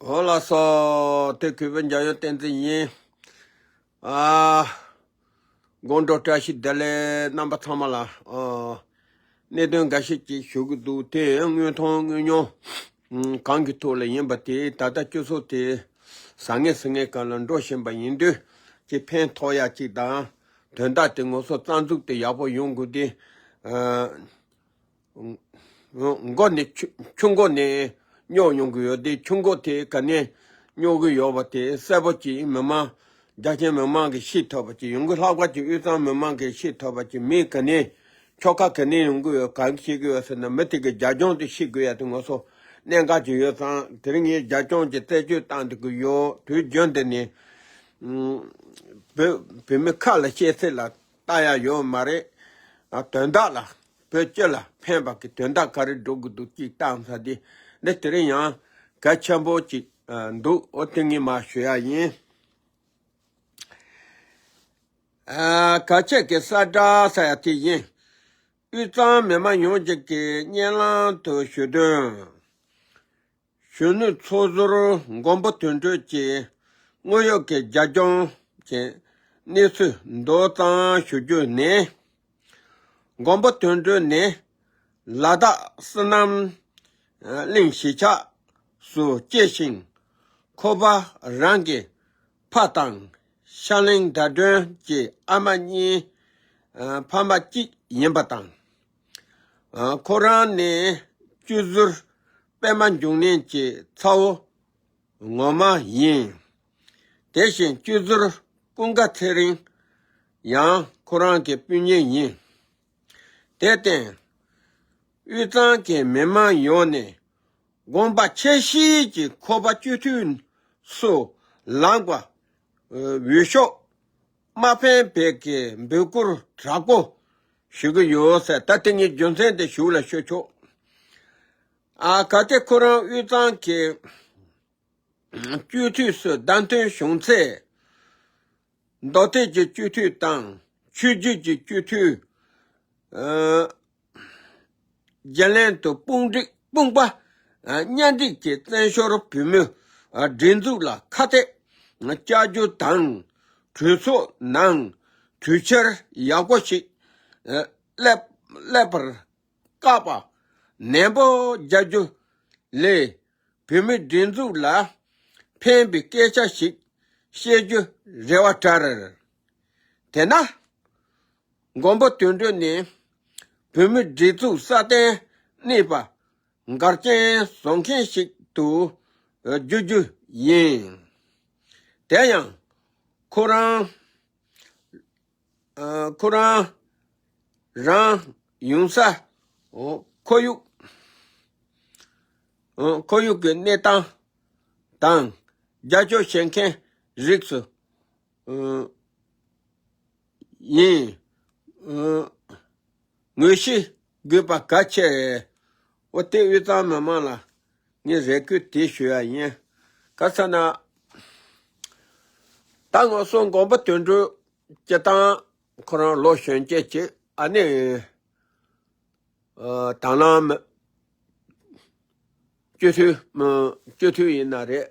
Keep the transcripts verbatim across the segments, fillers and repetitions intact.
འོ་ལགས་སོ། དེ་གུས་པ་འཇམ་དབྱངས་བསྟན་འཛིན་ཡིན། ཨ། དགོང་དྲོ་བཀྲ་ཤིས་བདེ་ལེགས། རྣམ་པ་ཚང་མ་ལ། ཨ། གནད་དོན་འགའ་ཤས་ཅིག་ཞུ་གི་འདུག་དེ་དངོས་མཐོང་དངོས་མྱོང་། ཨ། གང་གི་ཐོག་ལ་ཡིན་པ་དེ་ད་ལྟ་སྤྱི་ཚོགས་དེ་ཟང་ངེ་ཟིང་ངེ་སྒང་ལ་འགྲོ་བཞིན་པ་ཡིན་དུས། ཅིག་ཕན་ཐོགས་ཡ་ཅིག་དང་། དོན་དག་དེ་ངོ་སོ་རྩ་འཛུགས་དེ་ཡག་པོ་ཡོང་དགོས་དེ། ཨ། མགོ་ནས་ཆུ་ཆུ་མགོ་ནས་སྙོག་ཡོང་གི་ཡོད་དེ། ཆུ་མགོ་དེ་ག་ནས་སྙོག་གི་ཡོད་པ་དེ་གསལ་པོ་ཅིག་མི་མང་རྒྱ་ཆེན་མི་མང་གིས་ཤེས་ཐུབ་པ་ཅིག་ཡོང་གི། ལྷག་པར་གྱི་དབུས་གཙང་མི་མང་གིས་ཤེས་ཐུབ་པ་ཅིག་མི་ག་ནས་ཁྱོ་ག་ག་ནས་ཡོང་གི་ཡོད། གང་གིས་ཤེས་ཀྱི་ཡོད་ཟེར་ན། མི་དེ་གི་རྒྱབ་ལྗོངས་དེ་ཤེས་དགོས་ཡ་དེ་ངོ་སོ་གནད་འགག་ཅིག་ཡོད་ཙང་། དེ་རིང་ངས་རྒྱབ་ལྗོངས་ཀྱི་རྩད་གཅོད་བཏང་བསྡད་ཀྱི་ཡོད། དུས་རྒྱུན་དེ་ནས་བོད་བོད་མི་ཁ་ལ་བཤད་ཚད་ལ་ལྟ་ཡ་ཡོད་མ་རེད། ཨ། དོན་དག་ལ། བོད་སྤྱི་ལ་ཕན་པ་གི་དོན་དག་ག་རེ་འགྲོ་གི་འདུག་ཅིག་བཏང་ས་དེ་འདི་དེ་རིང་ཡང་གལ་ཆེན་པོ་ཅིག་ཨ། འདུག་འོ་དེ་ངས་མར་ཞུ་ཡ་ཡིན། ཨ། གལ་ཆེ་གི་གསལ་བསྒྲགས་ཟེར་ཡ་དེ་ཡིན། དབུས་གཙང་མི་མང་ཡོངས་ཀྱི་སྙན་ལམ་དུ་ཞུ་དོན། གཞོན་ནུ་ཚོགས་ཟུར་མགོན་པོ་དོན་གྲུབ་ཀྱི་དངོས་ཡོད་ཀྱི་རྒྱབ་ལྗོངས་ཀྱི་གནས་ཚུལ་མདོ་ཙམ་ཞུ་རྒྱུ་ནི། མགོན་པོ་དོན་གྲུབ་ནི་ལ་དྭགས་བསོད་ནམས་གླིང་གཞིས་ཆགས་སུ་སྐྱེས་ཤིང་། ཁོ་པ་རང་གི་ཕ་དང་ཤར་གླིང་ཟླ་སྒྲོན་གྱི་ཨ་མ་གཉིས་ཕ་མ་གཅིག་ཡིན་པ་དང་། ཁོ་རང་ནི་སྤྱི་ཟུར་པད་མ་འབྱུང་གནས་ཀྱི་ཚ་བོ་ངོ་མ་ཡིན། དེ་བཞིན་སྤྱི་ཟུར་ཀུན་དགའ་ཚེ་རིང་ཡང་ཁོ་རང་གི་སྤུན་ཉེ་ཡིན། དེར་བརྟེན། དབུས་གཙང་གི་མི་མང་ཡོངས་ནས་དགོངས་པ་ཆེ་བཞེས་ཀྱིས་ཁོ་པ་སྤྱི་འཐུས་སུ་ལངས་པར་འོས་ཤོག་མ་འཕེན་པའི་གི་འབོད་སྐུལ་དྲག་པོ་ཞུ་གི་ཡོད་ཟེར། ད་དེ་ངས་རྒྱུ་མཚན་དེ་གཞུག་ལ་ཤོད་ཆོག་ཨ། གལ་ཏེ་ཁོ་རང་དབུས་གཙང་གི་སྤྱི་འཐུས་སུ་བདམས་ཐོན་བྱུང་ཚེ། མདོ་སྟོད་ཀྱི་སྤྱི་འཐུས་དང་ཆོས་བརྒྱུད་ཀྱི་སྤྱི་འཐུས། ཨ། རྒྱུན་ལས་དང་དཔུང་སྒྲིག་དཔུང་པ་ཨ་མཉམ་སྒྲིག་གིས་བཙན་བྱོལ་བོད་མིའི་ཨ་སྒྲིག་འཛུགས་ལ་ཁ་གཏད་བཅག་རྒྱུ་དང་། གྲོས་ཚོགས་ནང་གྲོས་འཆར་ཡག་པོ་ཞིག་ཨ་སླེབས་སླེབས་པར་དཀའ་བ་ནན་པོ་རྒྱག་རྒྱུ་ལས། བོད་མིའི་སྒྲིག་འཛུགས་ལ་ཕན་པའི་སྐད་ཆ་ཞིག་བཤད་རྒྱུ་རེ་བ་བྲལ། དེས་ན། མགོན་པོ་དོན་གྲུབ་ནི་བོད་མིའི་སྒྲིག་འཛུགས་སྲ་བརྟན་གནས་པ་འགལ་རྐྱེན་བཟོ་མཁན་ཞིག་ཏུ་བརྗོད་རྒྱུ་ཡིན། དེ་ཡང་ཁོ་རང་ཨ་ཁོ་རང་རང་ཡོང་ས་ཁོར་ཡུག་ཁོར་ཡུག་གི་གནས་སྟངས་དང་རྒྱབ་སྐྱོར་བྱེད་མཁན་རིགས་སུ་ཡིན། ངོས་བཞེས་དགོས་པ་གལ་ཆེ། འོ་དེ་དབུས་གཙང་མི་མང་ལ་ངས་རེ་སྐུལ་དེ་ཞུ་ཡ་ཡིན། ག་ཟེར་ན། ད་ང་ཚོ་མགོན་པོ་དོན་གྲུབ་སྤྱིར་བཏང་ཁོ་རང་ལོ་གཞོན་སྐྱེས་ཅིག་ཨ་ནི། ཨ། དང་བླངས་མི་སྤྱི་འཐུས་སྤྱི་འཐུས་ཡིན་ན་རེད།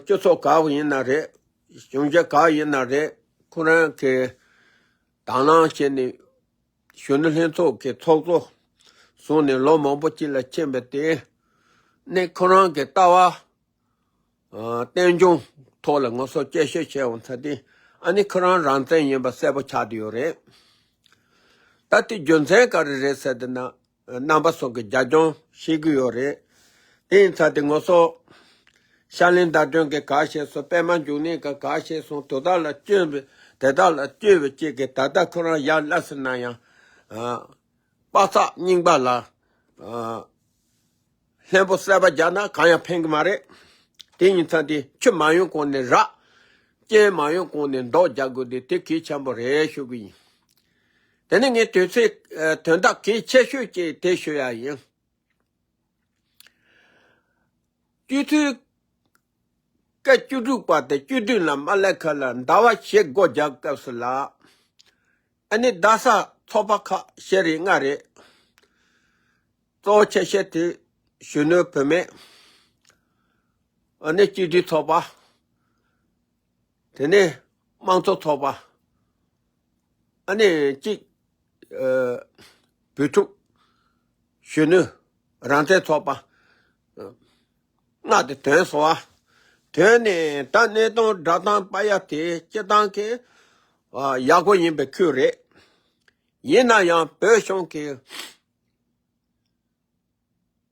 སྤྱི་ཚོགས་ག་བ་ཡིན་ན་རེད། གཞུང་ཞབས་ག་བ་ཡིན་ན་རེད། ཁོ་རང་གི་དང་བླངས་བྱས་ནས་གཞོན་ནུ་ལྷན་ཚོགས་ཀྱི་ཚོགས་གཙོ་བཟུང་ནས་ལོ་མང་པོ་ཅིག་ལ་ཕྱིན་པ་དེ་ནི་ཁོ་རང་གི་ལྟ་བ། ཨ། རྟེན་འབྱུང་ཐོག་ལ་ང་ཚོ་དཔྱད་ཞིབ་བྱས་འོང་ཚེ་དེ་ཨ་ནི་ཁོ་རང་རང་བཙན་ཡིན་པ་གསལ་པོ་ཆགས་བསྡད་ཡོད་རེད། ད་དེ་རྒྱུ་མཚན་ག་རེ་རེད་ཟེར་དེ་ན། རྣམ་པ་ཚོ་གི་རྒྱབ་ལྗོངས་ཤེས་ཀྱི་ཡོད་རེད། དེ་ཡིན་ཙང་དེ་ང་ཚོ་ཤར་གླིང་ཟླ་སྒྲོན་གྱིས་ག་བྱས་སོང་། པད་མ་འབྱུང་གནས་ཀྱིས་ག་བྱས་སོང་། དེ་དག་ལ་བསྐྱོན་པའི་དེ་དག་ལ་བསྐྱོན་པའི་ཅིག་གིས་ད་ལྟ་ཁོ་རང་ཡར་སླེབས་སོང་ན་ཡང་། ཨ། པ་ཚག་རྙིང་པ་ལ། ཨ། ལྷན་པོ་གསར་པ་རྒྱག་ན་གང་ཡང་ཕན་གྱི་མ་རེད། དེ་ཡིན་ཙང་དེ་ཆུ་མ་ཡོང་གོང་ནས་རགས། རྐྱེན་མ་ཡོང་གོང་ནས་མདོག་རྒྱག་དགོས་དེ་དེ་གལ་ཆེན་པོ་རེད་ཞུ་གི་ཡིན། དེ་ནས་ངས་དུས་ཚོད། ཨ། དོན་དག་གལ་ཆེ་ཤོས་ཀྱི་དེ་ཞུ་ཡ་ཡིན། སྤྱི་འཐུས་སྐབས་བཅུ་དྲུག་པ་དེ་བཅུ་བདུན་ལ་མ་སླེབས་ཁ་ལ་ཟླ་བ་བཞི་འགོ་རྒྱག་སྐབས་སུ་ལ། ཨ་ནི་རྡ་ས་ཚོགས་པ་ཁག་བཞི་རེད་ལྔ་རེད། གཙོ་བོ་ཆེ་ཤོས་དེ་གཞོན་ནུ་བུད་མེད། ཨ་ནི་སྤྱི་འཐུས་ཚོགས་པ། དེ་ནས་དམངས་གཙོ་ཚོགས་པ། ཨ་ནི་གཅིག་ཨ་བོད་ཕྲུག་གཞོན་ནུ་རང་བཙན་ཚོགས་པ། ལྔ་དེ་ཐོན་སོང་བ། ཐོན་ནས་ད་གནས་སྟངས་སྒྲ་གདངས་སྤར་ཡ་དེ་སྤྱིར་བཏང་གི་ཨ་ཡག་པོ་ཡིན་པའི་ཁུལ་རེད། ཡིན་ན་ཡང་བོད་གཞུང་གིས་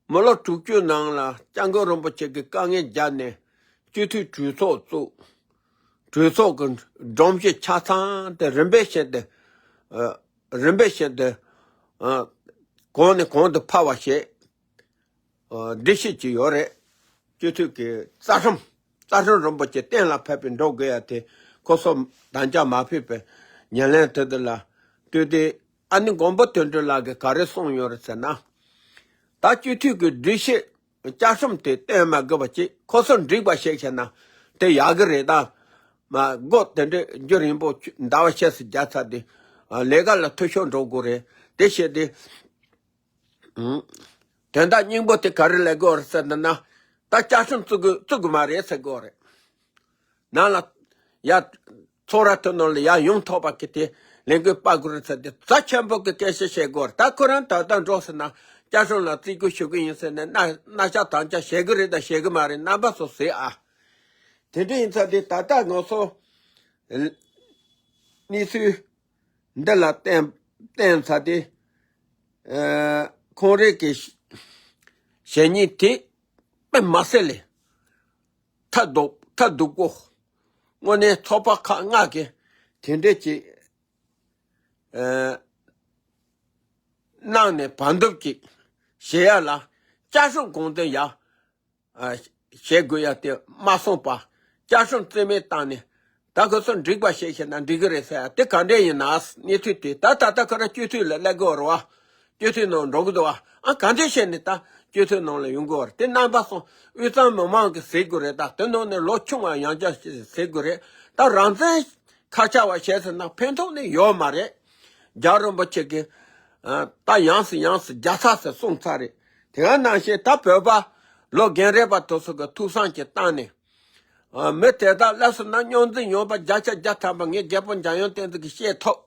མི་ལོ་དྲུག་ཅུ་ནང་ལ་སྐྱབས་མགོན་རིན་པོ་ཆེ་གིས་དཀའ་ངལ་བརྒྱབ་ནས་སྤྱི་འཐུས་གྲོས་ཚོགས་བཙུགས། གྲོས་ཚོགས་ཀྱི་སྒྲོམ་གཞི་ཆ་ཚང་དེ་རིམ་པས་བཞིན་དུ་ཨ་རིམ་པས་བཞིན་དུ་ཨ་གོང་ནས་གོང་དུ་འཕེལ་བ་བྱས། ཨ་སྒྲིག་གཞི་ཅིག་ཡོད་རེད། སྤྱི་འཐུས་ཀྱི་རྩ་ཁྲིམས། རྩ་ཁྲིམས་རིན་པོ་ཆེ་གཏན་ལ་ཕབ་པའི་འགྲོ་དགོས་ཡ་དེ་ཁོ་ཚོ་དམ་བཅའ་མ་ཕེབས་པའི་ཉེར་ལེན་དེ་དེ་ལ་ལྟོས་ཏེ། ཨ་ནི་མགོན་པོ་དོན་གྲུབ་ལགས་ཀྱིས་ག་རེ་གསུངས་ཡོད་རེད་ཟེར་ན། ད་སྤྱི་འཐུས་ཀྱི་སྒྲིག་གཞི་བཅའ་ཁྲིམས་དེ་གཏན་མ་དགོས་པ་ཅིག་ཁོ་ཚོ་འགྲིག་པ་ཞིག་བྱས་ན་དེ་ཡག་གི་རེད་ད། མ་སྒོ་དེ་འདྲའི་རྒྱུན་རིང་པོ་ཟླ་བ་ཕྱེད་ཙམ་རྒྱག་ཚར་དུས་ལས་ཀ་ལ་འཐུས་ཤོར་འགྲོ་དགོས་རེད། དེ་བྱས་ཏེ། ཨང་། དོན་དག་སྙིང་པོ་དེ་ག་རེ་ལབ་དགོས་རེད་ཟེར་ན། ད་བཅའ་ཁྲིམས་བཙུགས་དགོས་བཙུགས་དགོས་མ་རེད་ཟེར་དགོས་རེད། ནང་ལ་ཡ། ཚོགས་ར་ཐོན་ནང་ལ་ཡ་ཡོང་ཐོག་པ་གི་དེ་ལས་འགུལ་སྤར་དགོས་རེད་ཟེར་ཏེ་རྩ་ཆེན་པོ་གི་སྐད་ཆ་བཤད་དགོས་རེད། ད་ཁོ་རང་ད་ལྟ་འགྲོ་ཟེར་ན་བཅའ་ཁྲིམས་ལ་བརྩི་བཀུར་ཞུ་གི་ཡིན་ཟེར་ནས་མནའ་མནའ་ཤག་དམ་བཅའ་བཞེས་གི་རེད་དང་བཞེས་གི་མ་རེད་རྣམ་པ་ཚོ་གཟིགས་ཨ། དེ་འདྲ་ཡིན་ཙང་དེ་ད་ལྟ་ང་ཚོ་གནས་ཚུལ་འདི་ལ་བརྟེན་བརྟེན་ཚར་ཏེ། ཨ་ཁོང་རང་གི་ཞལ་ཉིན་དེ་དཔེ་མ་སྲིད་ལས་ཐབས་སྡུག་ཐབས་སྡུག་པོ། དངོས་གནས་ཚོགས་པ་ཁག་ལྔ་གིས་དེ་འདྲས་ཀྱི་ཨ་གནང་ནས་བར་འདུམ་ཅིག་བྱེད་ཡ་ལ་བཅའ་ཁྲིམས་དགོངས་དོན་ཡ། ཨ་བྱེད་དགོས་ཡ་དེ་མ་གསུངས་པ། བཅའ་ཁྲིམས་རྩིས་མེད་བཏང་ནས་ད་ཁོ་ཚོ་འགྲིག་པ་བྱེད་ཤེས་ན་འགྲིག་གི་རེད་ཟེར་ཡ་དེ་ག་འདྲས་ཡིན་ན་གནས་ཚུལ་དེ་ད་ད་ལྟ་ཁོ་རང་སྤྱི་འཐུས་ལ་སླེབས་དགོས་རེད་བ། སྤྱི་འཐུས་ནང་འགྲོ་གི་འདུག་བ། ཨ་ག་འདྲས་བྱས་ནས་ད་སྤྱི་འཐུས་ནང་ལ་ཡོང་དགོས་བ་རེད། དེ་རྣམ་པ་ཚོ་དབུས་གཙང་མི་མང་གིས་གཟིགས་དགོས་རེད། ད་དེ་ནང་ནས་ལོ་ཆུང་བ་ཡང་བསྐྱར་གཟིགས་དགོས་རེད། ད་རང་བཙན་ཁ་ཆག་པ་བྱས་ཟེར་ན་ཕན་ཐོགས་ནི་ཡོད་མ་རེད། རྒྱལ་བ་རིན་པོ་ཆེ་གིས་ཨ་ད་ཡང་སེ་ཡང་སེ་རྒྱག་ཚར་ཟེར་གསུངས་ཚར་རེད། དེ་ག་ནང་བཞིན་ད་བོད་པ་ལོ་རྒན་རས་པ་དེ་ཚོ་གི་ཐུགས་བསམ་གྱི་སྟེང་ནས། ཨ་མི་དེ་དག་སླེབས་སོང་ན་རྙོག་འཛིང་ཡོང་པ་བརྒྱ་ཆ་བརྒྱ་ཐམ་པ་ངས་རྒྱལ་པོ་འཇམ་དབྱངས་བསྟན་འཛིན་གྱིས་བཤད་ཐུབ།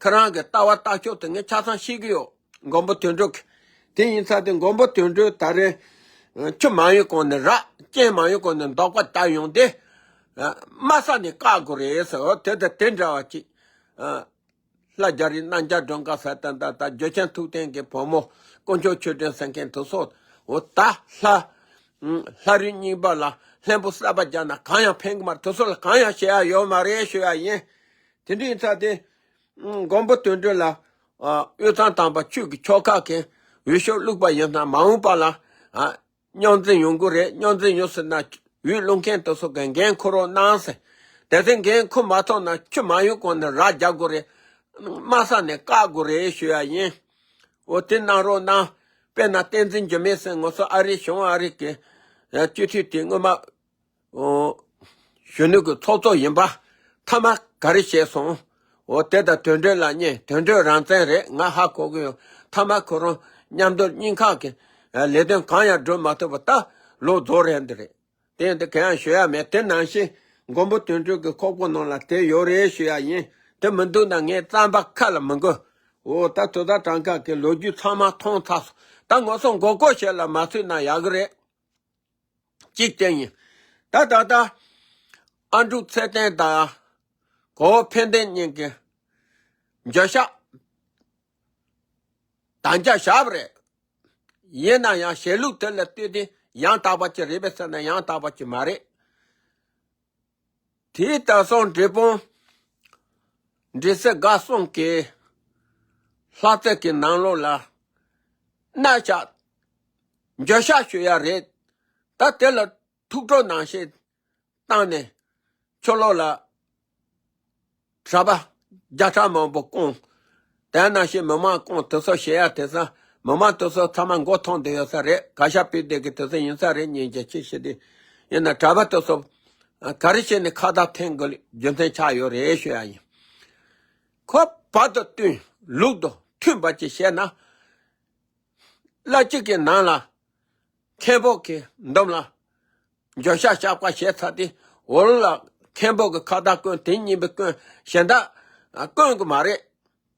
ཁྱེད་རང་གི་ལྟ་བ་ལྟ་ཕྱོགས་དེ་ངས་ཆ་ཚང་ཤེས་ཀྱི་ཡོད། མགོན་པོ་དོན་གྲུབ་ཀྱིས། དེ་ཡིན་ཙང་དེ་མགོན་པོ་དོན་གྲུབ་ད་རེས་ཆུ་མ་ཡོང་གོང་ནས་ར་རྐྱེན་མ་ཡོང་གོང་ནས་འདོགས་པ་བཏབ་ཡོང་དེ། དམའ་ས་ནས་བཀག་དགོས་རེད་ཟེར། འོ་དེ་དང་དེ་འདྲ་བ་ཅིག་ལྷ་རྒྱ་རི་རྣམ་རྒྱལ་སྒྲོལ་དཀར་ཟེར་ད་ད་ད་འཇུ་ཆེན་ཐུབ་བསྟན་གྱི་བུ་མོ་དཀོན་མཆོག་ཆོས་སྒྲོན་ཟེར་མཁན་དེ་ཚོ། འོ་ད་ལྷ་ལྷ་རིས་རྙིང་པ་ལ་ལྷན་པོ་གསར་པ་རྒྱག་ན་གང་ཡང་ཕན་གི་མ་རེད། དེ་ཚོ་ལ་གང་ཡང་བཤད་ཡ་ཡོད་མ་རེད་ཞུ་ཡ་ཡིན། དེ་འདྲ་ཡིན་ཙང་དེ། མགོན་པོ་དོན་གྲུབ་ལ། དབུས་གཙང་དམ་པ་ཆོས་ཀྱི་ཆོལ་ཁ་གི་འོས་ཤོག་བླུགས་པ་ཡིན་ན་མ་འོངས་པ་ལ། རྙོག་འཛིང་ཡོང་གི་རེད། རྙོག་འཛིང་ཡོང་སྲིད་ན་འོས་བླུག་མཁན་དེ་ཚོ་གི་འགན་འཁུར་རོགས་གནང་ཟེར། དེ་ཚོས་འགན་འཁུར་མ་ཐུབ་ན་ཆུ་མ་ཡོང་གོང་ནས་ར་རྒྱག་དགོས་རེད། དམའ་ས་ནས་བཀག་དགོས་རེད་ཞུ་ཡ་ཡིན། འོ་དེ་གནང་རོགས་གནང་། དཔེར་ན་བསྟན་འཛིན་འགྱུར་མེད་ཟེར་ང་ཚོ་ཨ་རི་གཞུང་ཨ་རི་གི་སྤྱི་འཐུས་དེ་སྔོན་མ། གཞོན་ནུ་གི་ཚོགས་གཙོ་ཡིན་པ། མཐའ་མ་ག་རེ་བྱས་སོང་། འོ་དེ་ད་དོན་གྲུབ་ལ་ཉེ་དོན་གྲུབ་རང་བཙན་རེད། ང་ཧ་གོ་གི་ཡོད། མཐའ་མ་ཁོ་རང་མཉམ་དུ་གཉིས་ཁག་གི་ལས་དོན་གང་ཡང་སྒྲུབ་མ་ཐུབ་པ་ད་ལོ་རྫོགས་རན་འདི་རེད། དེ་འདི་གང་ཡང་ཞུ་ཡ་མེད། དེ་ནང་བཞིན་མགོན་པོ་དོན་གྲུབ་ཀྱི་ཁོག་པ་ནང་ལ་དེ་ཡོད་རེད་ཞུ་ཡ་ཡིན། དེ་མི་འདུག་ན་ངས་རྩམ་པ་ཁ་ལ་མི་འགོ། འོ་ད་དོ་བདག་གྲངས་ཀ་གི་ལོ་རྒྱུས་ཚང་མ་མཐོང་ཚར་སོང་། ད་ང་ཚོ་མགོ་སྐོར་བྱེད་ལ་མ་ཚུད་ན་ཡག་གི་རེད། གཅིག་དེ་ཡིན། ད་ད་ལྟ་ཨ་འབྲུག་ཚེ་བརྟན་དང་གོ་བོ་ཕན་བདེ་གཉིས་ཀྱི་འགྱོད་བཤགས་དམ་བཅའ་བཞག་པ་རེད། ཡིན་ན་ཡང་བྱེད་ལུགས་དེ་ལ་ལྟོས་ཏེ་ཡང་དག་པ་ཅིག་རེད་པས་ཟེར་ན་ཡང་དག་པ་ཅིག་མ་རེད། དེའི་ད་སོང་འབྲས་སྤུངས་འབྲས་སེ་དགའ་གསུམ་གྱི་ལྷ་རྩེ་གི་ནང་ལོགས་ལ་མནའ་བཞག་འགྱོད་བཤགས་ཞུ་ཡ་རེད། ད་དེ་ལ་ཐུགས་སྤྲོ་གནང་བཞིན་བཏང་ནས་ཕྱི་ལོགས་ལ་གྲྭ་པ་བརྒྱ་ཕྲག་མང་པོ་བསྐོངས། དེ་ནང་བཞིན་མི་མང་བསྐོངས། དེ་ཚོ་བྱེད་ཡ་དེ་ཚོ་མི་མང་དེ་ཚོ་ཚང་མ་མགོ་ཐོན་བསྡད་ཡོད་ས་རེད། ག་ཤ་པི་དེ་གི་དེ་ཚོ་ཡིན་ས་རེད། སྙིང་རྗེ་ཆེ་ཞེ་དེ་ཡིན་ན་གྲྭ་པ་དེ་ཚོ་ག་རེ་བྱས་ནས་ཁ་བརྡ་འཐེན་དགོས་རྒྱུ་མཚན་ཆགས་ཡོད་རེད་ཞུ་ཡ་ཡིན། ཁོ་བར་དུ་བསྟུན་ལུགས་དང་མཐུན་པ་ཅིག་བྱས་ན། བླ་སྤྱི་གི་ནང་ལ་མཁན་པོ་གི་འདོམས་ལ་ འགྱོད་བཤགས་བཤགས་པ་བྱས་ཚར་དུས་འོ་ལ་མཁན་པོ་གི་ཁ་བརྡ་དཀོན། དེ་གཉིས་པོ་དཀོན། གཞན་དག་དཀོན་གི་མ་རེད།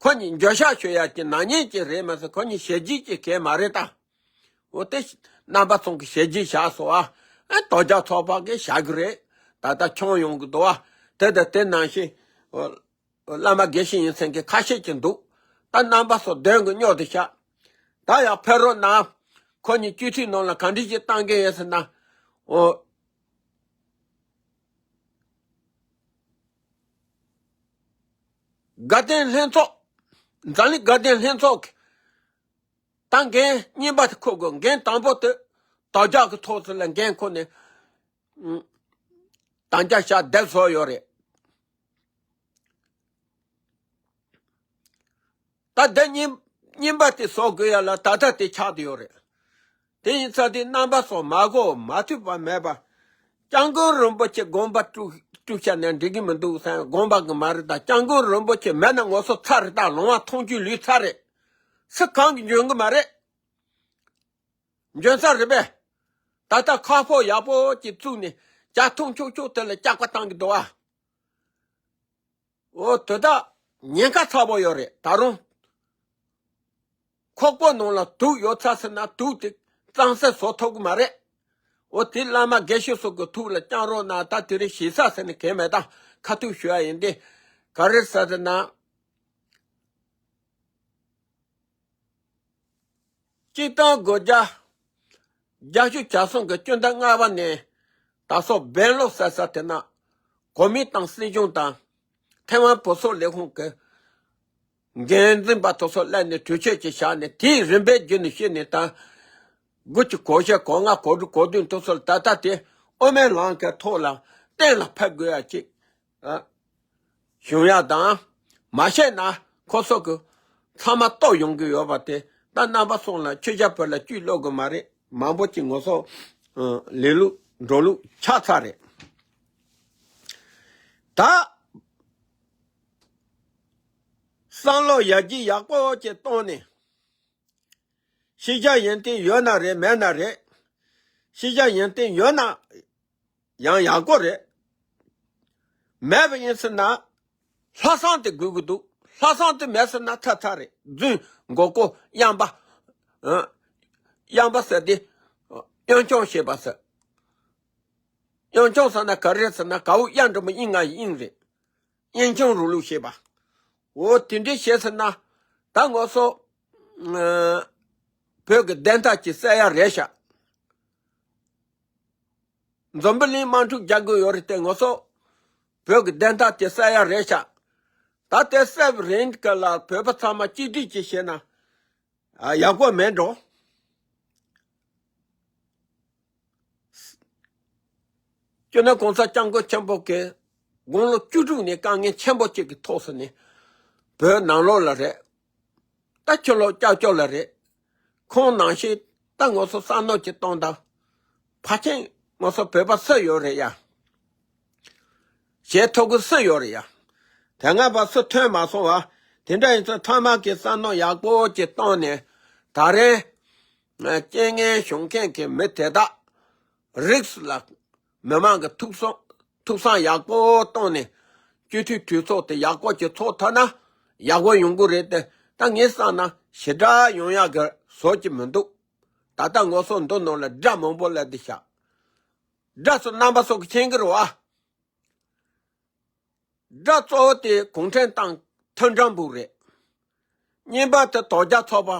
ཁོ་གཉིས་འགྱོད་བཤགས་ཞུ་ཡ་གི་ནག་ཉེས་ཀྱི་རེད་མ་ཟད། ཁོ་གཉིས་ཞེ་རྒྱུས་ཀྱི་གལ་མ་རེད་ད། འོ་དེ་རྣམ་པ་ཚོ་གི་ཞེ་རྒྱུས་བཞག་སོང་ཨ། ཨེ་དོལ་རྒྱལ་ཚོགས་པ་གི་བཞག་གི་རེད། ད་ལྟ་ཁྱོན་ཡོངས་གི་འདུག་ཨ། དེ་དང་དེ་ནང་བཞིན་འོ་བླ་མ་དགེ་བཤེས་ཡིན་ཚན་གི་ཁ་ཤས་ཀྱི་འདུག་ད་རྣམ་པ་ཚོ་གདོན་གི་སྨྱོ་དེ་བཞག་ད་ཡང་ཕེབས་རོགས་གནང་། ཁོ་གཉིས་སྤྱི་འཐུས་ནང་ལ་ག་འདྲ་ཞིག་བཏང་གི་ཡོད་ཟེར་ན། འོ། དགའ་ལྡན་ལྷན་ཚོགས། འཛམ་གླིང་དགའ་ལྡན་ལྷན་ཚོགས་ཀྱི་ད་འགན་གཉིས་པ་དེ་འཁུར་དགོས། འགན་དང་པོ་དེ་དོལ་རྒྱལ་གྱི་ཐོག་ཚོ་ལ་འགན་འཁུར་ནས་ཨུམ། དམ་བཅའ་བཞག་བསྡད་བཟོ་ཡོད་རེད། ད་ལྟ་གཉིས་གཉིས་པ་དེ་བཟོ་དགོས་ཡ་ལ་ད་ལྟ་དེ་ཆགས་བསྡད་ཡོད་རེད། དེ་ཡིན་ཙང་དེ་རྣམ་པ་ཚོ་མ་གོ་མ་ཐོས་པ་མེད་པ། སྐྱབས་མགོན་རིན་པོ་ཆེ་དགོངས་པ་བཀྲུ་བཀྲུ་བྱས་ནས་འགྲིག་གི་མི་འདུག་བསམ། དགོངས་པ་གི་མ་རེད་ད། སྐྱབས་མགོན་རིན་པོ་ཆེ་མེད་ན་ངོ་སོ་ཚར་རེད་ད། ལོང་བ་མཐོང་ཆོས་ལུས་ཚར་རེད། སུ་གང་གི་འཇོན་གི་མ་རེད། འཇོན་ས་རེད་པས། ད་ལྟ་ཁ་ཕོ་ཡག་པོ་ཅིག་བཙུགས་ནས་ཇ་འཐུང་ཆོག་ཆོག་དེ་ལ་སྐྱག་པ་བཏང་གི་འདུག་ཨ། འོ་དེ་དག་ཉེན་ཁ་ཚ་པོ་ཡོད་རེད་ད་རུང་། ཁོག་པ་ནང་ལ་དུག་ཡོད་ཚ་ཟེར་ན་དུག་དེ་གཙང་སེལ་བཟོ་ཐུབ་གི་མ་རེད། འོ་དེ་བླ་མ་དགེ་བཤེས་སོགས་ཀྱི་ཐུགས་ལ་བཅངས་རོགས་གནང་། ད་དེ་རིང་ཞེ་ས་ཟེར་ནས་གལ་མེད་ད། ཁ་ཐུག་ཞུ་ཡ་ཡིན་ཏེ། ག་རེ་ཟེར་ན། སྤྱིར་བཏང་སྒོ་བརྒྱ། རྒྱ་ཤུག་བྱ་སོང་གི་སྤྱི་ཟླ་ལྔ་པ་ནས་ད་སོག་སྦེང་ལོར་ཟེར་ས་དེ་ན་གོ་མིན་ཏང་སྲིད་གཞུང་དང་ཐེ་ཝན་བོད་སོག་ལས་ཁུངས་ཀྱི་འགན་འཛིན་པ་དེ་ཚོ་སླེབས་ནས་གྲོས་ཆོད་ཅིག་བཞག་ནས། དེའི་རིམ་པའི་བརྒྱུད་ནས་བཤད་ནས་ད་དགུ་བཅུ་གོ་བཞི་གོ་ལྔ་གོ་དྲུག་གོ་བདུན་དེ་ཚོ་ལ་ད་ལྟ་དེ་དབུ་མའི་ལམ་གྱི་ཐོག་ལ་གཏན་ལ་ཕེབས་དགོས་ཡ་ཅིག་ཨ། བྱུང་ཡ་དང་། མ་བཤད་ན་ཁོ་ཚོ་གི་ཚང་མ་གཏོར་ཡོང་གི་ཡོད་པ་དེ་ད་རྣམ་པ་ཚོ་ལ་ཆོས་རྒྱལ་བོད་ལ་བཅུད་ལོག་གི་མ་རེད། མང་པོ་ཅིག་ངོ་སོ་ལས་ལུགས་འགྲོ་ལུགས་ཆགས་ཚར་རེད། ད་བསམ་བློ་ཡར་རྒྱས་ཡག་པོ་ཅིག་གཏོང་ནས། ཤེས་བྱ་ཡོན་ཏན་ཡོད་ན་རེད་མེད་ན་རེད། ཤེས་བྱ་ཡོན་ཏན་ཡོད་ན། ཡང་ཡག་པོ་རེད། མེད་པ་ཡིན་ཟེར་ན། ལྷག་བསམ་དེ་དགོས་ཀྱི་འདུག་ལྷག་བསམ་དེ་མེད་ཟེར་ན་ཚར་ཚར་རེད། རྫུན་མགོ་སྐོར་གཡང་འབའ། ཨ། གཡང་འབའ་ཟེར་དེ། གཡང་སྐྱོང་བྱེད་པ་ཟེར། གཡང་སྐྱོང་ཟེར་ན་ག་རེ་ཟེར་ན། ག་བོ་གཡང་འགྲོ་མི་གཡང་ང་ཡི་གཡང་རེད། གཡང་སྐྱོང་རུ་ལུགས་བྱེད་པ། འོ་དེ་འདྲའི་བྱས་ཟེར་ན། ད་ངོ་སོ། ཨ། བོད་ཀྱི་བདེན་མཐའ་ཅིག་གསལ་ཡ་རེད་ཤག་འཛམ་བུ་གླིང་དམག་འཁྲུག་རྒྱག་དགོས་ཡོད་རེད་དེ། ངོ་སོ་བོད་ཀྱི་བདེན་མཐའ་དེ་གསལ་ཡ་རེད་ཤག་ད་དེ་གསལ་བའི་རིང་ག་ལ་བོད་པ་ཚང་མ་གཅིག་སྒྲིལ་གྱིས་བྱས་ན། ཨ། ཡག་པོ་མེད་འགྲོ། སྤྱི་ནོར་གོང་ས་སྐྱབས་མགོན་ཆེན་པོ་གིས་དགུང་ལོ་བཅུ་དྲུག་ནས་དཀའ་ངལ་ཆེན་པོ་གཅིག་གི་ཐོག་སུ་ནས། བོད་ནང་ལོགས་ལ་རེད། ད་ཕྱི་ལོགས་སྐྱབས་བཅོལ་ལ་རེད། ཁོང་ནང་བཞིན་ད་ངོ་སོ་བསམ་མནོ་ཅིག་གཏོང་དང་། ཕལ་ཆེར་ངོ་སོ་བོད་པ་སུ་ཡོད་རེད་ཡ། བྱེད་ཐུབ་ཀྱི་སུ་ཡོད་རེད་ཡ། དེ་སྔ་བར་སུ་ཐོན་མ་སོང་བ། དེ་འདྲ་ཡིན་ཙང་ཐ་མག་གི་བསམ་མནོ་ཡག་པོ་ཅིག་བཏང་ནས། ད་རེས་རྐྱེན་ངན་བྱུང་མཁན་གྱི་མི་དེ་དག་རིགས་ལ་མི་མང་གི་ཐུགས་བསམ་ཐུགས་བསམ་ཡག་པོ་བཏང་ནས། སྤྱི་འཐུས་གྲོས་ཚོགས་དེ་ཡག་པོ་ཅིག་ཚོགས་ཐུབ་ན་ཡག་པོ་ཡོང་གི་རེད་དེ། ད་ངས་བསམ་ན་ཞེ་དྲག་ཡོང་ཡག་གི་བཟོ་ཅིག་མི་འདུག་ད་ལྟ་ངོ་སོ་འདི་ནང་ལ་དགྲ་མང་པོ་སླེབས་བསྡད་ཤག་དགྲ་ཚོ་རྣམ་པ་ཚོ་གི་མཁྱེན་གྱི་རེད་བ། དགྲ་གཙོ་བོ་དེ་གུང་ཁྲན་ཏང་མཐུན་སྒྲིལ་འབུག་རེད། གཉིས་པ་དེ་དོལ་རྒྱལ་ཚོགས་པ་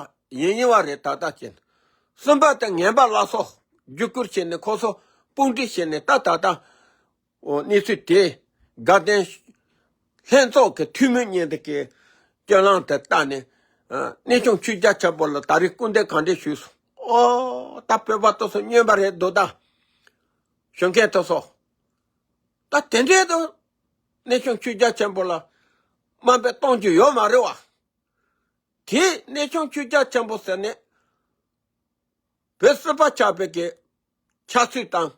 ཡིན་ཡིན་བ་རེད། ད་ལྟ་བྱས་ན། གསུམ་པ་དེ་ངན་པ་སླར་གསོ་བརྒྱུད་བསྐུལ་བྱས་ནས་ཁོ་ཚོ་དཔུང་སྒྲིག་བྱས་ནས། ད་ད་ལྟ་འོ་གནས་ཚུལ་དེ་དགའ་ལྡན་ལྷན་ཚོགས་ཀྱི་འཐུས་མི་གཉིས་དེ་གི་སྤྱོད་ལམ་དེ་ལྟ་ནས། ཨ། གནས་ཆུང་ཆོས་རྒྱལ་ཆེན་པོ་ལ་ད་རེས་སྐུ་མདུན་ག་འདྲས་ཞུས་སོང་། ཨོ། ད་བོད་པ་དེ་ཚོ་སྨྱོན་པ་རེད་འདུག་ད་ཞུ་མཁན་དེ་ཚོ། ད་དེ་འདྲའི་དུ་གནས་ཆུང་ཆོས་རྒྱལ་ཆེན་པོ་ལ་དམའ་འབེབས་གཏོང་རྒྱུ་ཡོད་མ་རེད་བ། དེ་གནས་ཆུང་ཆོས་རྒྱལ་ཆེན་པོ་ཟེར་ནས་བོད་སྲིད་པ་ཆགས་པའི་གི་ཆགས་ཚུལ་དང་།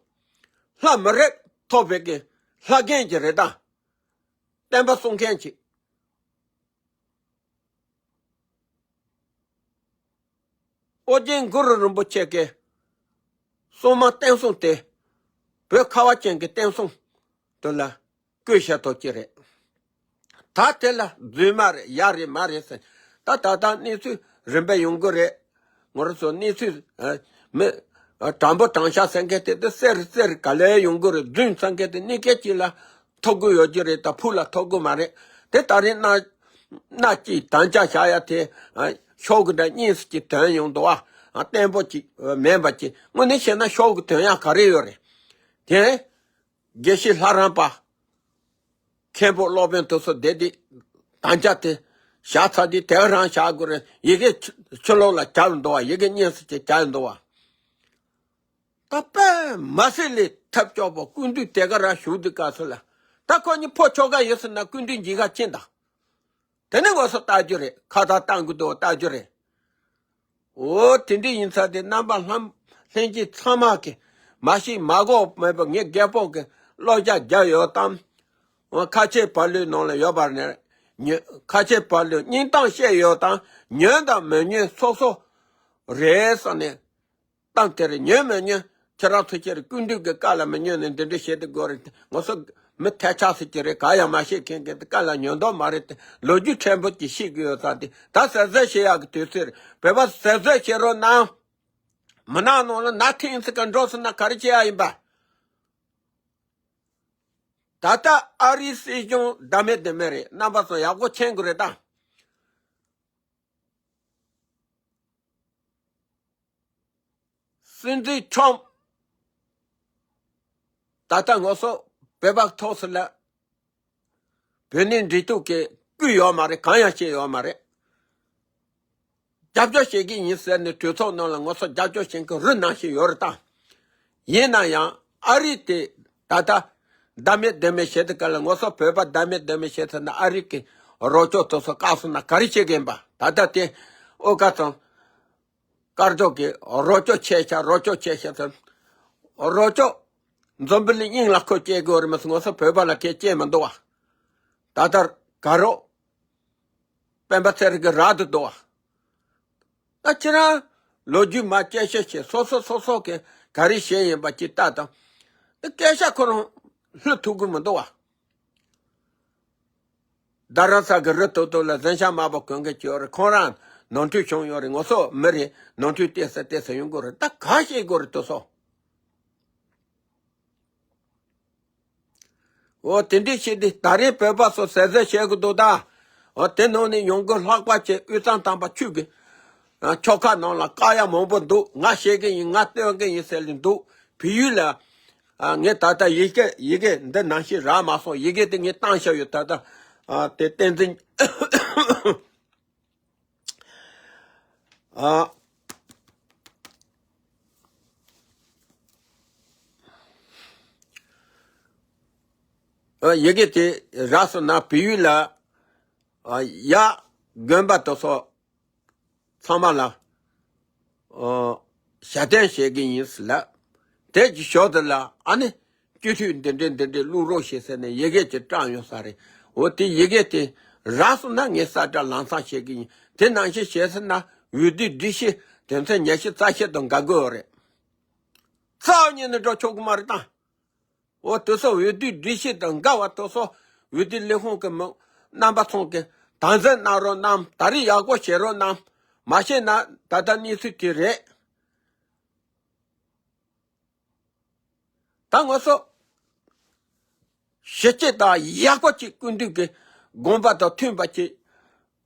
ལྷ་མི་རིགས་ཐོབ་པའི་གི་ལྷ་རྒན་གྱི་རེད་ད། བསྟན་པ་སྲུང་མཁན་གྱི། ཨོ་རྒྱན་གུ་རུ་རིན་པོ་ཆེ་གི་གསུང་མ་བསྟན་སྲུང་དེ་ བོད་ཁ་བ་ཅན་གྱི་བསྟན་སྲུང་དེ་ལ་བསྐོས་བཞག་ཐོག་ཅིག་རེད། ད་དེ་ལ་རྫུན་མ་རེད། ཡ་རེད་མ་རེད་ཟེར། ད་ད་ལྟ་གནས་ཚུལ་རིམ་པས་ཡོང་གི་རེད། ང་རང་ཚོ་གནས་ཚུལ་ཨ་མི་ཨ་དྲང་པོ་དྲང་བཞག་ཟེར་མཁན་དེ་དེ་གསལ་རེ་གསལ་རེ་ག་ལེར་ཡོང་གི་རེད། རྫུན་ཟེར་མཁན་དེ་གནས་སྐབས་ཅིག་ལ་ཐོབ་གི་ཡོད་ཀྱི་རེད། ད་ཕུགས་ལ་ཐོབ་གི་མ་རེད། དེ་ད་རེས་མནའ་མནའ་གཅིག་དམ་བཅའ་བཞག་ཡ་དེ་ཨ་ཤོག་གུ་འདྲ་གཉིས་སུ་གཅིག་དོན་ཡོང་འདུག་ཨ། བརྟན་པོ་གཅིག་མེད་པ་གཅིག་དངོས་གནས་བཤད་ན་ཤོག་གུ་དོན་ཡ་ག་རེ་ཡོད་རེད། དེ་དགེ་བཤེས་ལྷ་རམས་པ། མཁན་པོ་སློབ་དཔོན་དེ་ཚོ་བསྡད་དེ་དམ་བཅའ་དེ་བཞག་ཚར་དུས་དེ་ག་རང་བཞག་དགོས་རེད། ཡི་གེ་ཕྱི་ལོགས་ལ་བརྒྱབ་འདུག་བ། ཡི་གེ་གཉིས་སུ་ཅིག་བརྒྱབ་འདུག་བ། ད་དཔེ་མི་སྲིད་ལས་ཐབས་སྐྱོ་པོ། སྐུ་མདུན་དེ་ག་རང་བཞུགས་དུས་སྐབས་སུ་ལ་ད་ཁོ་གཉིས་ཕོ་ཁྱོ་ག་ཡོད་ཟེར་ན་སྐུ་མདུན་མཇལ་ཁ་ཕྱིན་དང་། དེ་ནས་ང་ཚོ་ལྟ་རྒྱུ་རེད། ཁ་བཏགས་བཏང་གི་འདུག་ལྟ་རྒྱུ་རེད། འོ་དེ་འདྲ་ཡིན་ཙང་དེ་རྣམ་པ་ལྷན་ལྷན་རྒྱས་ཚང་མ་གིས་མ་ཤེས་མ་གོ་མེད་པ་ངས་རྒད་པོ་གི་བློ་རྒྱ་རྒྱབ་ཡོད་དམ། འོ་ཁ་ཆེ་བ་ལོའི་ནང་ལ་ཡོད་པར་ནས་ཉོན། ཁ་ཆེ་བ་ལོའི་སྙིང་གཏམ་བཤད་ཡོད་དམ། ཉོན་དང་མི་ཉོན་སོ་སོ་རེད་བསམ་ནས། གཏམ་དེ་རེད། ཉོན་མི་ཉོན་ཁྱེད་རང་ཚོ་ཁྱེད་རང་སྐུ་མདུན་གྱི་བཀའ་ལ་མི་ཉོན་ནས་འདི་འདྲ་བྱེད་དུ་དགོས་རེད། ང་ཚོ་མི་ཐལ་ཆགས་སུ་ཀྱི་རེད། ག་ཡང་མ་ཤེས་མཁན་གྱི་བཀའ་ལ་ཉོན་མདོག་མ་རེད་དེ། ལོ་རྒྱུས་ཕྲན་བུ་ཅིག་ཤེས་ཀྱི་ཡོད་ཙང་དེ་ད་ཟེར་ཟེར་བྱེད་ཡག་གི་དུས་ཚོད་རེད། བོད་པ་ཟེར་ཟེར་བྱེད་རོགས་གནང་། མི་ནག་ནང་ལ་ན་ཐེངས་ཙི་ག་འགྲོ་སོང་ན་ག་རེ་བྱེད་ཡག་ཡིན་པ། ད་ལྟ་ཨ་རིའི་སྲིད་གཞུང་བདག་མེད་བདེན་མེད་རེད། རྣམ་པ་ཚོ་ཡག་པོ་མཁྱེན་དགོས་རེད་ད། སྲིད་འཛིན་ཁྲོམ། ད་ལྟ་ང་ཚོ་བོད་པ་ཐོག་སུ་ལ་བོད་གནས་འབྲེལ་གཏུག་གི་བསྐུལ་ཡོད་མ་རེད། གང་ཡང་བྱས་ཡོད་མ་རེད། རྒྱབ་སྐྱོར་བྱེད་ཀྱི་ཡིན་ཟེར་ནས་གྲོས་ཚོགས་ནང་ལ་ང་ཚོ་རྒྱབ་སྐྱོར་བྱེད་མཁན་རུ་ནང་བཞིན་ཡོད་རེད་ད། ཡིན་ན་ཡང་ཨ་རི་དེ་ད་ལྟ་བདག་མེད་བདེན་མེད་བྱེད་དུས་སྐབས་ལ་ང་ཚོ་བོད་པ་བདག་མེད་བདེན་མེད་བྱེད་ཐུབ་ན་ཨ་རི་གི་རོགས་སྐྱོར་དེ་ཚོ་བཀག་སོང་ན་ག་རེ་བྱེད་ཀྱི་ཡིན་པ། ད་ལྟ་དེ་ཨོ་ཀ་ཚང་དཀར་ཕྱོགས་ཀྱི་རོགས་སྐྱོར་ཆེ་ཆ་རོགས་སྐྱོར་ཆེ་ཆ་ཚང་རོགས་སྐྱོར་འཛམ་བུ་གླིང་དབྱིངས་ལ་ཁོ་སྐྱེལ་དགོས་རེད་མ་གཏོགས་ང་ཚོ་བོད་པ་ལ་ཁས་སྐྱེལ་མི་འདུག་བ། ད་ལྟ་ག་རོགས་སྤེན་པ་ཚེ་རིང་གི་རག་ཏུ་འདུག་བ། ད་ཁྱེད་རང་ལོ་རྒྱུས་མ་དཔྱད་ཞིབ་བྱེད། སོ་སོ་སོ་སོ་གི་ག་རེ་བྱས་ཡིན་པ་ཅིག་ལྟ་དང་། དེ་སྐད་ཆ་ཁོ་རང་ལྷོད་ཐུབ་ཀྱི་མི་འདུག་བ། རྡ་རམ་ས་གི་རི་ཏོག་ཏོག་ལ་གཟན་ཤམ་དམར་པོ་གོན་མཁན་ཅིག་ཡོད་རེད། ཁོང་རང་ནོར་འཁྲུལ་བྱུང་ཡོད་རེད། ང་ཚོ་མི་རེད། ནོར་འཁྲུལ་ཏོག་ཙམ་ཏོག་ཙམ་ཡོང་གི་རེད། ད་ག་བྱེད་དགོས་རེད་དེ་ཚོ། འོ་དེ་འདྲས་བྱས་ཏེ་ད་རེས་བོད་པ་ཚོ་ཟས་ཟས་བྱེད་དགོས་འདུག་ད། འོ་དེ་ནང་ནས་ཡོང་སྒོ་ལྷག་པ་བྱས་དབུས་གཙང་དམ་པ་ཆོས་ཀྱི་ཨ་ཆོལ་ཁ་ནང་ལ་བཀག་ཡ་མང་པོ་འདུག་ང་བཤད་ཀྱི་ཡིན། ང་སྟོན་གྱི་ཡིན་ཟེར་ལེ་འདུག་བལ་ཡུལ་ལ་ཨ་ངས་ད་ལྟ་ཡི་གེ་ཡི་གེ་འདི་ནང་བཞིན་རག་མ་སོང་། ཡི་གེ་དེ་ངས་བཏང་བཞག་ཡོད། ད་ལྟ་ཨ་དེ་བསྟན་འཛིན་ཨ། ཨ་ཡི་གེ་དེ་རག་སོང་ན་བལ་ཡུལ་ལ་ཨ་ཡ་དགོན་པ་དེ་ཚོ་ཚང་མ་ལ་ཨ་ཞལ་འདོན་བྱེད་ཀྱི་ཡིན་ཟེར་ལ། དེ་གི་ཞོར་དུ་ལ་ཨ་ནི་སྤྱི་འཐུས་འདི་འདྲས་འདི་འདྲས་བླུག་རོགས་བྱེད་ཟེར་ནས་ཡི་གེ་ཅིག་བཀྲམ་ཡོད་ས་རེད། འོ་དེ་ཡི་གེ་དེ་རག་སོང་ན་ངས་གསལ་བསྒྲགས་ལམ་སང་བྱེད་ཀྱི་ཡིན། དེ་ནང་བཞིན་བྱས་ཟིན་ན་འོས་བསྡུའི་སྒྲིག་གཞི་དོན་ཚན་ཉི་ཤུ་རྩ་བཞི་དང་འགལ་དགོས་རེད། རྩ་བ་ཉིད་ནས་འགྲོ་ཆོག་གི་མ་རེད་ད། འོ་དེ་ཚོ་འོས་བསྡུའི་སྒྲིག་གཞི་དང་འགལ་བ་དེ་ཚོ་འོས་བསྡུ་ལས་ཁུངས་ཀྱི་མི་རྣམ་པ་ཚོ་གིས་དམ་འཛིན་གནང་རོགས་གནང་། ད་རེས་ཡག་པོ་བྱེད་རོགས་གནང་། མ་བྱས་ན་ད་ལྟ་གནས་ཚུལ་དེ་རེད། ད་ང་ཚོ་ཞི་བྱེད་དང་ཡག་པོ་ཅིག་སྐུ་མདུན་གྱི་དགོངས་པ་དང་མཐུན་པ་ཅིག་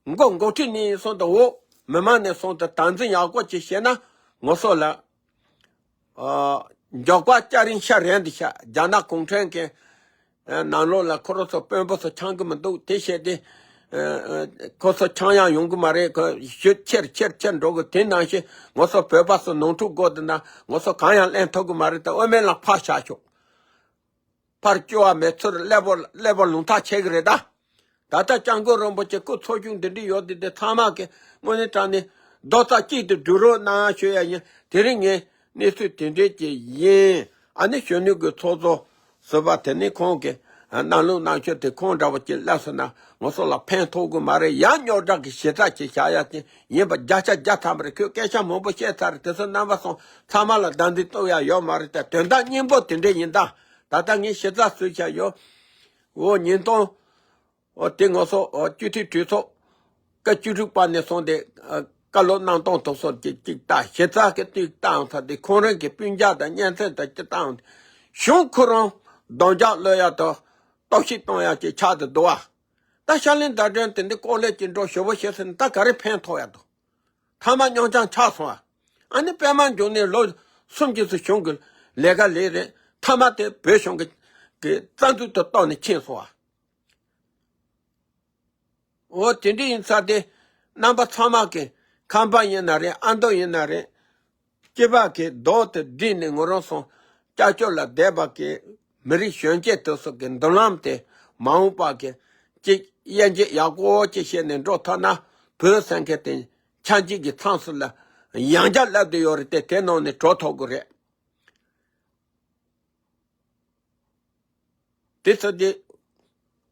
མགོ་འགོ་ཁྲིད་ནས་སོང་དང་འོག་མི་མང་ནས་སོང་དང་དམ་འཛིན་ཡག་པོ་ཅིག་བྱས་ན་ང་ཚོ་ལ་ཨ་མགྱོགས་པ་སྐྱ་རེངས་ཤར་རན་འདི་ཤག་རྒྱ་ནག་གུང་ཁྲན་གྱི་ནང་ལོགས་ལ་ཁོ་རང་ཚོ་དཔོན་པོ་ཚོ་འཆམ་གི་མི་འདུག་དེ་བྱས་ཏེ་ཁོ་ཚོ་འཆམ་ཡང་ཡོང་གི་མ་རེད། ཁོ་ཤུགས་ཆེར་ཆེར་ཆེར་འགྲོ་གི། དེ་ནང་བཞིན་ང་ཚོ་བོད་པ་ཚོ་ནོར་འཁྲུལ་དགོས་འདུག་ན་ང་ཚོ་གང་ཡང་ལེན་ཐུབ་གི་མ་རེད། ད་དབུ་མའི་ལམ་ཕར་བཞག་ཆོག་ཕར་སྐྱོ་བ་མེད་ཚུལ་ཀླད་པ་ཀླད་པ་ལུང་ཐག་ཆད་གི་རེད་ད། ད་ལྟ་སྐྱབས་མགོན་རིན་པོ་ཆེ་སྐུ་འཚོ་བཞུགས་འདི་འདྲ་ཡོད་དེ་དེ་ཚང་མ་གི་དངོས་གནས་དྲང་གནས་རྡོག་རྩ་གཅིག་ཏུ་སྒྲིལ་རོགས་གནང་ཞུ་ཡ་ཡིན། དེ་རིང་ངས་གནས་ཚུལ་དེ་འདྲས་ཀྱི་ཡིན། ཨ་ནི་གཞོན་ནུ་གི་ཚོགས་གཙོ་ཟུར་པ་དེ་ནི་ཁོང་གི་ གནམ་ལོ་གནམ་ཕྱོགས་དེ་ཁོང་འདྲ་བོ་ཅིག་སླེབས་སོང་ན་ང་ཚོ་ལ་ཕན་ཐོགས་གི་མ་རེད། ཡང་རྙོག་དྲ་གི་ཞེ་དྲག་ཅིག་བྱ་ཡ་ཅིག་ཡིན་པ་བརྒྱ་ཆ་བརྒྱ་ཐམ་པ་རེད། ཁོས་སྐད་ཆ་མང་པོ་བཤད་ཚར་རེད། དེ་ཚོ་རྣམ་པ་ཚོ་ཚང་མ་ལ་བདག་འཛིན་གཏོང་ཡ་ཡོད་མ་རེད། ད་དོན་དག་སྙིང་པོ་དེ་འདྲ་ཡིན་ད། ད་ལྟ་ངས་ཞེ་དྲག་བཟོས་བཞག་ཡོད། འོ་ཉིས་སྟོང་། འོ་དེ་ང་ཚོ་འོ་སྤྱི་འཐུས་གྲོས་ཚོགས་སྐབས་བཅུ་དྲུག་པ་ནས་བཟུང་སྟེ་ཨ་བཀའ་སློབ་གནང་སྟངས་དེ་ཚོ་ཅིག་ཅིག་ལྟ། ཞེ་དྲག་གི་ཏིག་བཏང་ཚར་ཏེ་ཁོང་རང་གི་སྤུན་ཀྱག་དང་གཉེན་ཚན་དང་ཅིག་བཏང་། གཞུང་ཁོ་རང་གདོང་རྒྱག་གློད་ཡ་དང་གཏོར་བཤིག་གཏོང་ཡ་ཅིག་ཆགས་ཏེ་འདུག་བ། ད་ཤར་གླིང་ཟླ་སྒྲོན་དེ་འདི་ཀོ་ལེ་ཅིག་འགྲོ་ཞོ་བོ་བྱེད་ཟེར་ན་ད་ག་རེ་ཕན་ཐོགས་ཡ་འདུག་མཐའ་མ་སྙོང་རྐྱང་ཆགས་སོང་བ། ཨ་ནི་པད་མ་འབྱུང་གནས་ལོ་གསུམ་གྱི་ཚུལ་གཞུང་གི་ལས་ཀ་ལས་རེད། མཐའ་མ་དེ་བོད་གཞུང་གི་གི་རྩ་འཛུགས་དུ་གཏོགས་ནས་ཕྱིན་སོང་བ། འོ་དེ་འདྲ་ཡིན་ཙང་དེ་རྣམ་པ་ཚང་མ་གི་ཁམས་པ་ཡིན་ན་རེད། ཨ་མདོ་ཡིན་ན་རེད། སྐྱེས་པ་གི་རྡོག་དེ་བསྒྲིལ་ནས་ང་རང་ཚོ་ཀྱག་ཀྱོག་ལ་བསྡད་པ་གི་མི་རིགས་གཞོན་སྐྱེས་དེ་ཚོ་གི་མདུན་ལམ་དེ་མ་འོངས་པ་གི་གཅིག་དབྱེ་འབྱེད་ཡག་པོ་ཅིག་བྱས་ནས་འགྲོ་ཐུབ་ན་བོད་ཟེར་མཁན་དེ་ཆགས་འཇིག་གི་མཚམས་སུ་ལ་ཡང་བསྐྱར་སླེབས་བསྡད་ཡོད་རེད་དེ། དེ་ནང་ནས་གྲོལ་ཐུབ་དགོས་རེད། དེ་ཚོ་དེ་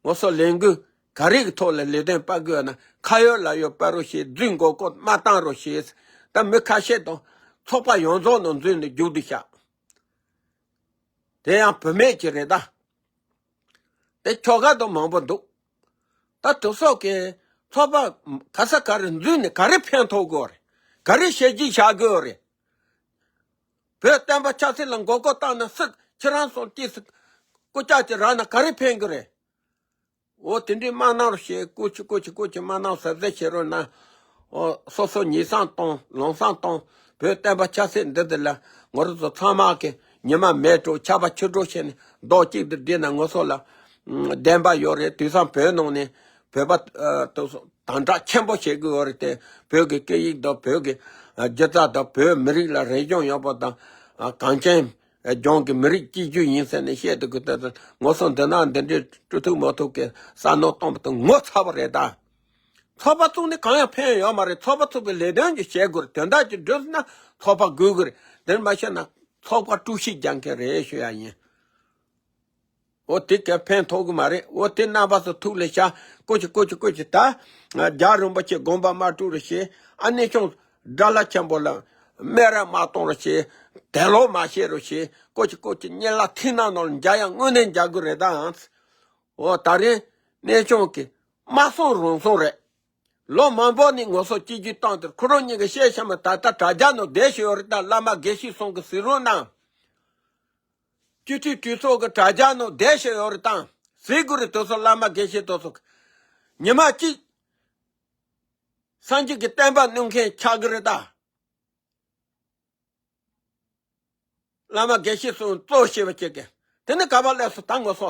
ང་ཚོ་ལས་འགུལ་ག་རེ་གི་ཐོག་ལ་ལས་དོན་སྤེལ་དགོས་ན་ཁ་ཡོད་ལག་ཡོད་སྤེལ་རོགས་བྱེད། རྫུན་མགོ་སྐོར་མ་བཏང་རོགས་བྱེད། ད་མི་ཁ་ཤས་དང་ཚོགས་པ་ཡོངས་རྫོགས་ནང་འཛུལ་ནས་རྒྱུགས་འདུག་ཤག་དེ་ཡང་བུད་མེད་ཀྱི་རེད་ད། དེ་ཁྱོ་ག་དང་མང་པོ་འདུག་ད་དེ་ཚོ་གི་ཚོགས་པ་ག་ས་ག་རེ་འཛུལ་ནས་ག་རེ་ཕན་ཐོགས་དགོས་རེད། ག་རེ་བྱས་རྗེས་བཞག་དགོས་རེད། བོད་བསྟན་པ་ཆབ་སྲིད་ལ་མགོ་སྐོར་བཏང་ན་སྲིད་ཁྱེད་རང་ཚོ་ཏིས་སྐུ་ལྕགས་ཀྱི་རང་ན་ག་རེ་ཕན་གི་རེད། འོ་དེ་འདྲའི་མ་གནང་རོགས་བྱེད། སྐུ་མཁྱེན་སྐུ་མཁྱེན་སྐུ་མཁྱེན་མ་གནང་ཟབ་ཟབ་བྱེད་རོགས་གནང་། འོ་སོ་སོ་ཉེས་བསམ་བཏང་ལམ་སང་བཏང་། བོད་བསྟན་པ་ཆབ་སྲིད་འདི་འདི་ལ་ང་རང་ཚོ་ཚང་མ་གི་ཉི་མ་མེད་འགྲོ་ཆར་པ་ཆུ་འགྲོ་བྱས་ནས་རྡོག་གཅིག་ཏུ་བསྒྲིལ་ན་ང་ཚོ་ལ་བདེན་པ་ཡོད་རེད། དུས་སང་བོད་ནང་ནས་བོད་པ་ཨ་དེ་ཚོ་དམ་དྲག་ཆེན་པོ་བྱེད་དགོས་ཡོད་རེད་དེ། བོད་ཀྱི་སྐད་ཡིག་དང་བོད་ཀྱི་ཨ་སྒྱུ་རྩལ་དང་བོད་མི་རིགས་ལ་རེ་སྦྱོང་ཡོད་པ་དང་ཨ་གངས་ཅན་ལྗོངས་ཀྱི་མི་རིགས་གཅིག་གྱུར་ཡིན་ཟེར་ནས་བཤད་འདུག་གི། དེ་ཚོ་ངོ་སོ་འདི་ན་འདི་འདྲའི་སྤྲོ་ཐུག་མོ་ཐུག་གི་བསམ་མནོ་གཏོང་བ་དང་ངོ་ཚ་བ་རེད་ད། ཚོགས་པ་བཙུགས་ནས་གང་ཡང་ཕན་ཡོད་མ་རེད། ཚོགས་པ་བཙུགས་པའི་ལས་དོན་གྱི་བྱེད་དགོས་རེད། དོན་དག་ཅིག་འགྲུབ་ན་ཚོགས་པ་དགོས་ཀྱི་རེད། དེར་མ་བཤད་ན་ཚོགས་པ་དཀྲུག་ཤིང་རྒྱག་མཁན་རེད་ཞུ་ཡ་ཡིན། འོ་དེ་ག་ཕན་ཐོགས་གི་མ་རེད། འོ་དེ་རྣམ་པ་ཚོ་ཐུགས་ལ་བཞག་སྐུ་མཁྱེན་སྐུ་མཁྱེན་སྐུ་མཁྱེན། ད་རྒྱལ་བ་རིན་པོ་ཆེ་དགོངས་པ་མ་དཀྲུགས་རོགས་བྱེད། ཨ་ནེ་ཆུང་དགྲ་ལྷ་ཆེན་པོ་ལ་སྨད་ར་མ་གཏོང་རོགས་བྱེད། དད་ལོག་མ་བྱེད་རོགས་བྱེད། སྐུ་མཁྱེན་སྐུ་མཁྱེན་སྙན་ལ་ཐིག་ནག་ནང་ལ་འཇགས་ཡ་དངོས་གནས་འཇགས་དགོས་རེད་ད། འོ་ད་རེས་གནས་ཆུང་གི་མ་སོང་རུང་སོང་རེད། ལོ་མང་པོ་ནས་ངོ་སོ་སྐྱིད་རྒྱུ་བཏང་དེར་ཁོ་རང་གཉིས་ཀྱི་བཤད་བཤད་མ་ད་ལྟ་དྲ་རྒྱ་ནང་བསྡད་བཞིན་ཡོད་རེད་ད། བླ་མ་དགེ་བཤེས་ཚང་གི་གཟིགས་རོགས་གནང་། སྤྱི་འཐུས་གྲོས་ཚོགས་ཀྱི་དྲ་རྒྱ་ནང་བསྡད་བཞིན་ཡོད་རེད་ད། གཟིགས་དགོས་རེད། དེ་ཚོ་བླ་མ་དགེ་བཤེས་དེ་ཚོ་ཉི་མ་གཅིག་སངས་རྒྱས་ཀྱི་བསྟན་པ་གནོན་མཁན་ཆགས་ཀྱི་རེད་ད། བླ་མ་དགེ་བཤེས་ཚང་གཙོ་བྱས་པ་བྱེད་མཁན་དེ་ནི་ག་པར་སླེབས་སོང་ད་ངོ་སོ།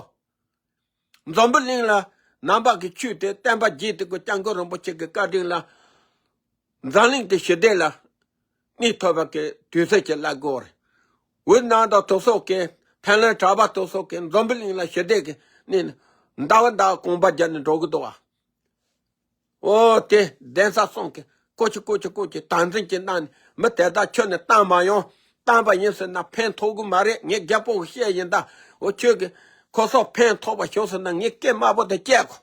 འཛམ་བུ་གླིང་ལ་ནང་པ་གི་ཆོས་དེ་བསྟན་པ་རྒྱས་དེ་ཀོ་སྐྱབས་མགོན་རིན་པོ་ཆེ་གི་བཀའ་དྲིན་ལ་འཛམ་གླིང་གི་ཞི་བདེ་ལ་གནས་ཐུབ་པ་གི་དུས་ཚོད་ཅིག་ལ་དགོས་རེད། ཝེ་ནམ་དང་དེ་ཚོ་གི་ཐའི་ལན་གྲྭ་པ་དེ་ཚོ་གི་འཛམ་བུ་གླིང་ལ་ཞི་བདེ་གི་གནས་ནས་ཟླ་བ་ཟླ་བ་གོམ་པ་བརྒྱབ་ནས་འགྲོ་གི་འདུག་བ། འོ་དེ་གདན་ས་གསུམ་གི་སྐུ་མཁྱེན་སྐུ་མཁྱེན་སྐུ་མཁྱེན་དམ་འཛིན་གྱི་གནང་ནས་མི་དེ་དག་ཁྱོད་ནས་བཏང་མ་ཡོང་། བཏང་པ་ཡིན་ཟེར་ན་ཕན་ཐོགས་གི་མ་རེད། ངས་རྒྱལ་པོ་གི་བཤད་ཡིན་ད། འོ་ཁྱོད་ཀྱི་ཁོ་ཚོ་ཕན་ཐོགས་པ་བྱུང་ཟེར་ན་ངས་སྐད་དམའ་པོ་དེ་བཅད་གོ།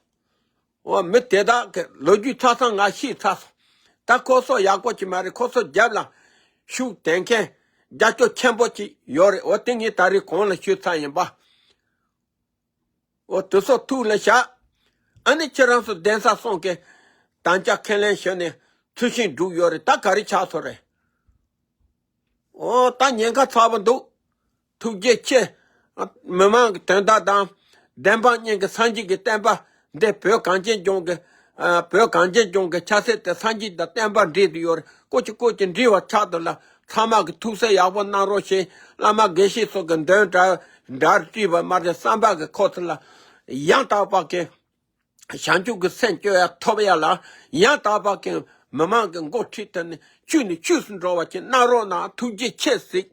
འོ་མི་དེ་དག་གི་ལོ་རྒྱུས་ཆ་ཚང་ང་ཤེས་ཚར་སོང་། ད་ཁོ་ཚོ་ཡག་པོ་ཅིག་མ་རེད། ཁོ་ཚོ་རྒྱབ་ལ་ཤུགས་དེད་མཁན་རྒྱབ་སྐྱོར་ཆེན་པོ་ཅིག་ཡོད་རེད། འོ་དེ་ངས་ད་རེས་གོང་ལ་ཞུས་ཚར་ཡིན་པ། འོ་དེ་ཚོ་ཐུགས་ལ་བཞག་ཨ་ནི་ཁྱེད་རང་ཚོ་གདན་ས་གསུམ་གི་དམ་བཅའ་ཁས་ལེན་ཞུས་ནས་ཚུལ་བཞིན་བསྒྲུབས་ཡོད་རེད། ད་ག་རེ་ཆགས་སོང་རེད། འོ་ད་ཉེན་ཁ་ཚ་པོ་འདུག་ཐུགས་རྗེ་ཆེ། མི་མང་གི་དོན་དག་དང་། བདེན་དཔང་གཉིས་ཀྱི་སངས་རྒྱས་ཀྱི་བསྟན་པ་འདི་བོད་གངས་ཅན་ལྗོངས་ཀྱི་ཨ་བོད་གངས་ཅན་ལྗོངས་ཀྱི་ཆབ་སྲིད་དེ་སངས་རྒྱས་དང་བསྟན་པ་འབྲེལ་དུ་ཡོད་རེད། སྐུ་མཁྱེན་སྐུ་མཁྱེན་འབྲེལ་བ་ཆགས་འདུག་ལ། ཚང་མ་གི་ཐུགས་སེམས་ཡག་པོ་གནང་རོགས་ཞེས་བླ་མ་དགེ་བཤེས་ཚོ་གི་འདོན་གྲལ་གྲལ་བྲིས་པ་མ་རེད། བསམ་པ་གི་ཁོ་ཚོ་ལ་ཡང་དག་པ་གི་བྱང་ཆུབ་ཀྱི་སེམས་སྐྱོ་ཡ་ཐོབ་ཡ་ལ་ཡང་དག་པ་གི་མི་མང་གི་མགོ་ཁྲིད་དེ་ནི་ཆོས་ནི་ཆོས་སུ་འགྲོ་བ་ཅིག་གནང་རོགས་གནང་། ཐུགས་རྗེ་ཆེ་ཟིག